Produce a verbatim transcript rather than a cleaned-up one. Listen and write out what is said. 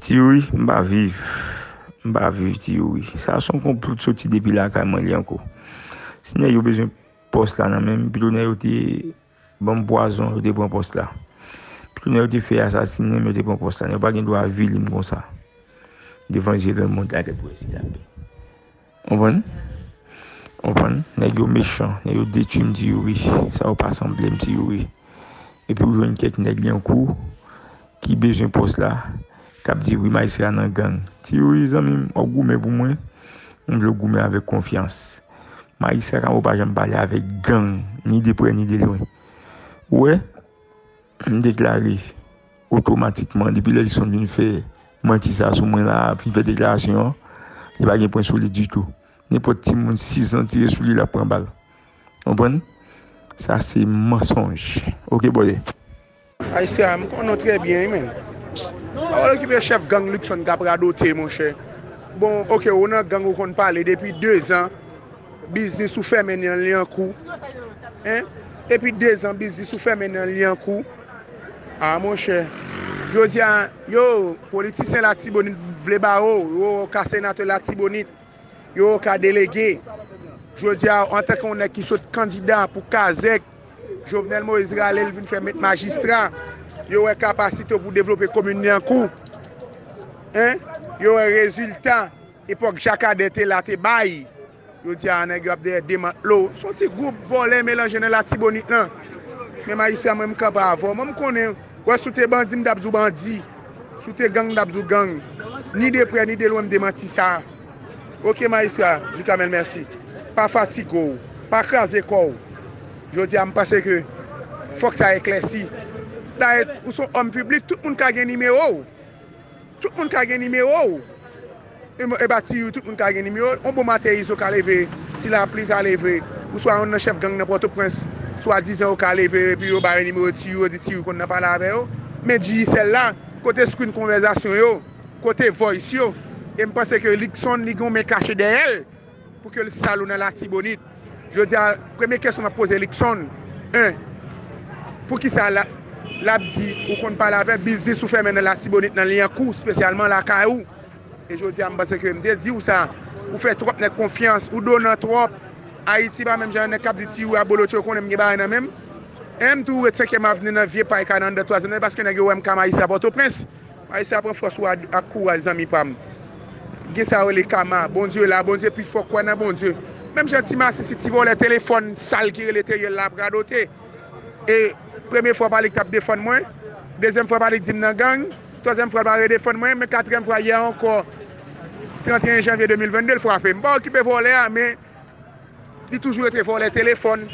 Ti Youri, m pa viv. M pa viv, Ti Youri. Sa se yon konplo k soti depi lakay mwen li ankò. Si nèg yo bezwen pòs la nan men m, pito nèg yo te ban m pwazon, yo te pran pòs la. Pito nèg yo te fè asasinen m, yo te pran pòs la. Nèg yo pa gen dwa vili m konsa. Devan zye lemonn la, gad wè si l ap. Konprann? Konprann? Nèg yo mechan, nèg yo detwi m, Ti Youri. Sa yo pa sanble m, Ti Youri. Epi ou jwenn kèk nèg Lyankou ki bezwen pòs la, k ap di wi, majistra nan gang. Ti Youri, zanmi m, w ap goumen pou mwen, m vle w goumen avèk konfyans. Majistra Kamo pa janm pale avèk gang, ni de prè ni de lwen. Ou wè, m deklare otomatikman, depi lè Lixon vin fè manti sa sou mwen la, vin fè deklarasyon an, li pa gen pwen sou li ditou. Nenpòt timoun sis zan tire sou li, l ap pran bal. Konprann? Sa se mansonj. Oke, bòyè. Ayisyen, m konnen w trè byen, wi, men. Pa wè l okipe chèf gang Lixon k ap radote, monchè. Bon, oke, ou nan gang, ou konn pale depi de zan. Biznis ou fèmen nan Lyankou. Hein? Depi de zan, biznis ou fèmen nan Lyankou. A, monchè. Jodi a, yo, politisyen Latibonit vle ba ou, yo ka senatè Latibonit, yo ka delege. Jodi a, antanke yon nèg ki sot kandida pou Kazèk, Jovenel Moïse rale l vin fè met majistra, yo wè kapasite w pou devlope komin Lyankou. Hein? Yo wè rezilta epòk Jakadè te la te bay. Jodi a, nèg yo ap dèyè demantlo. Se yon ti gwoup vòlè melanje nan Latibonit lan. Men majistra, mwen, m kanpe avè w. Mwen, m konnen, wè, si w te bandi, m t ap di w bandi. Si w te gang, m t ap di w gang. Ni de prè, ni de lwen, m demanti sa. Oke, majistra Ducamel, mèsi. Pa fatige w. Pa kraze kò w. Jodi a, m panse ke fòk sa eklèsi. Dayè, ou se yon òm piblik, tout moun ka gen nimewo w. Tout moun ka gen nimewo w. E, e pa Ti Youri, tout moun ka gen nimewo w. Yon bon maten, Izo ka leve, ti lapli ka leve, oswa youn nan chèf gang nan Pòtoprens, swadizan yo ka leve, epi yo ba yo nimewo Ti Youri, yo di Ti Youri konn nan pale avè yo. Men Digicel la, kote screen konvèzasyon yo, kote voice yo. E m panse ke Lixon, li gen yon men kache dèyè l pou ke l sal ou nan Latibonit. Jodi a, premye kesyon m ap poze Lixon, en, poukisa l ap di ou konn pale avè biznis ou fèmen nan Latibonit, nan Lyankou, espesyalman lakay ou? E jodi a, m panse ke m te di w sa, ou fè twòp nèg konfyans, ou donan twòp. Ayiti pa menm jan nèg k ap di Ti Youri abolotcho, yo konnen m gen bagay nan men m. En, m tou ret senkyèm avni nan vye pay ka nan anndan twazyèm nan, paske nèg yo wè m ka majistra Pòtoprens. Ayisyen, pran fòs ou ak kouraj, zanmi pa m. Gen sa yo rele kama. Bondye la, Bondye pi fò, kwè nan Bondye. Menm jan ti masisi, ti vòlè telefòn sal ki rele Teriel la ap radote. E premye fwa pa li k t ap defann mwen, dezyèm fwa pa li k di m nan gang, twazyèm fwa l pa redefann mwen, men katriyèm fwa yè ankò, trannteyen janvye de mil vennde, l frape m. M pa okipe vòlè a, men li toujou rete vòlè telefòn.